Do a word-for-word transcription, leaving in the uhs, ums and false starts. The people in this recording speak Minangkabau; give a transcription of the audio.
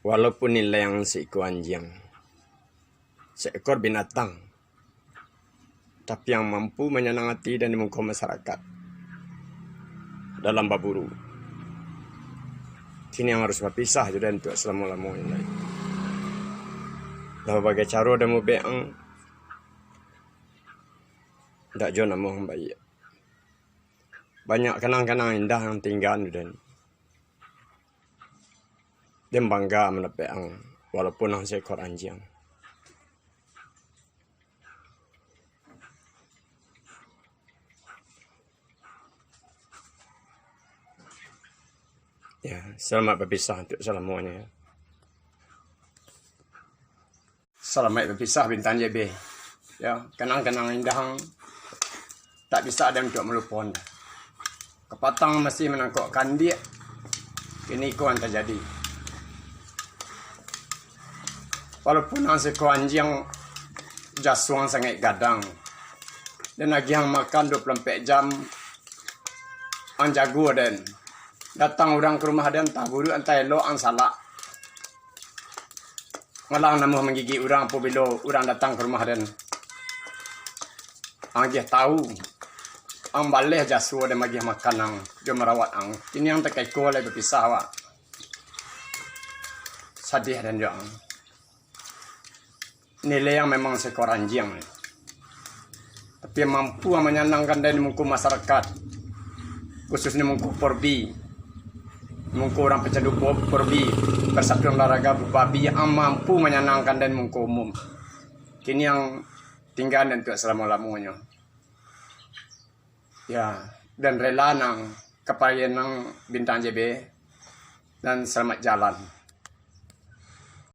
Walaupun nilai ang seekor anjiang, seekor binatang, tapi ang mampu manyanang ati dan di muko masarakat dalam baburu. Kini ang harus bapisah jo den untuak salamo-lamonyo lai. Lah babagai caro den mubek ang, ndak jo namo ang baiak. Banyak kanang-kanang indah ang tinggaan jo den. Den bangga mandapek ang, walaupun ang seekor anjiang. Ya, salamaik bapisah untuak salamonyo, ya. Salamaik bapisah, Bintang J B. Ya, kanang-kanang indah ang tak bisa den untuak malupoan. Kapatang masih manangkok kandiak, kini ko ang tajadi. Walaupun ang seekor anjiang, jaso ang sangaik gadang. Den agiah ang makan dua puluah ampek jam, ang jago den. Datang urang ka rumah den, antah buruak antah elok, ang salak. Malah ang namuah manggigik urang apabilo urang datang ka rumah den. Ang agiah tahu, ang baleh jaso den maagiah makan ang, jo marawat ang. Kini ang takaiko lai bapisah awak. Sadiah den jo ang. Nilai ang memang seekor anjiang, tapi mampu ang manyanangkan den di muko masarakat, khususnyo muko Porbi, muko urang pecandu po-, Porbi, Persatuan Olahraga Babi, ang mampu manyanangkan den muko umum. Kini ang tinggaan den untuak salamo-lamonyo. Ya, den rela ang ka pagian ang, Bintang J B, dan salamaik jalan.